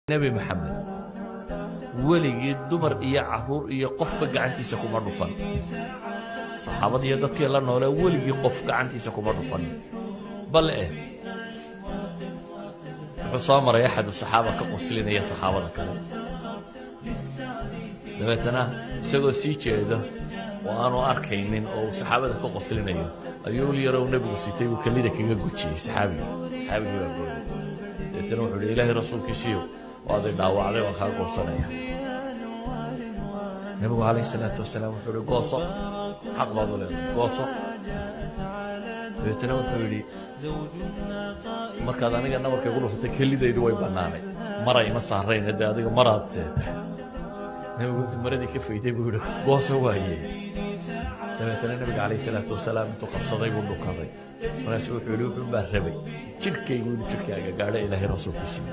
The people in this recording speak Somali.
Nebi Maxamed weligii dumar iyo caruur iyo qofba gacantiisa kuma dhufan. Saxaabada iyo dadkii la noolee weligii qof gacantiisa kuma dhufan. Bal eh, wuxuu soo maray axadu saxaaba ka qoslinaya saxaabada kale. Dabeetana isagoo sii jeedo oo aanu arkaynin oo uu saxaabada ka qoslinayo ayuu ul yarow nebigu sitay uu kelida kaga gujiyey saxaabigii. Saxaabigii baa booday. Dabeetana wuxuu yidhi, "Ilaahay rasuulkiisiiyo, waad i dhaawacday, waan kaa goosanaya." Nebigu calayhi salaatu wasalaam wuxuu yidhi, "Gooso, xaq baad u leedahay, gooso." Dabeetana wuxuu yidhi, "Markaad aniga nabarkay ku dhufatay kelidaydu way bannaanay, mara ima saarayna, dee adiga maraad seeta." Nebigu intuu maradii ka fayday buu yidhi, "Gooso." Waaye, dabeetana nebiga calayhi salaatu wasalaam intuu qabsaday buu dhukaday. Markaasu wuxuu yidhi, "Wuxuun baa rabay jidhkaygu inuu jidhkaaga gaadho, Ilaahay rasuulkiisii."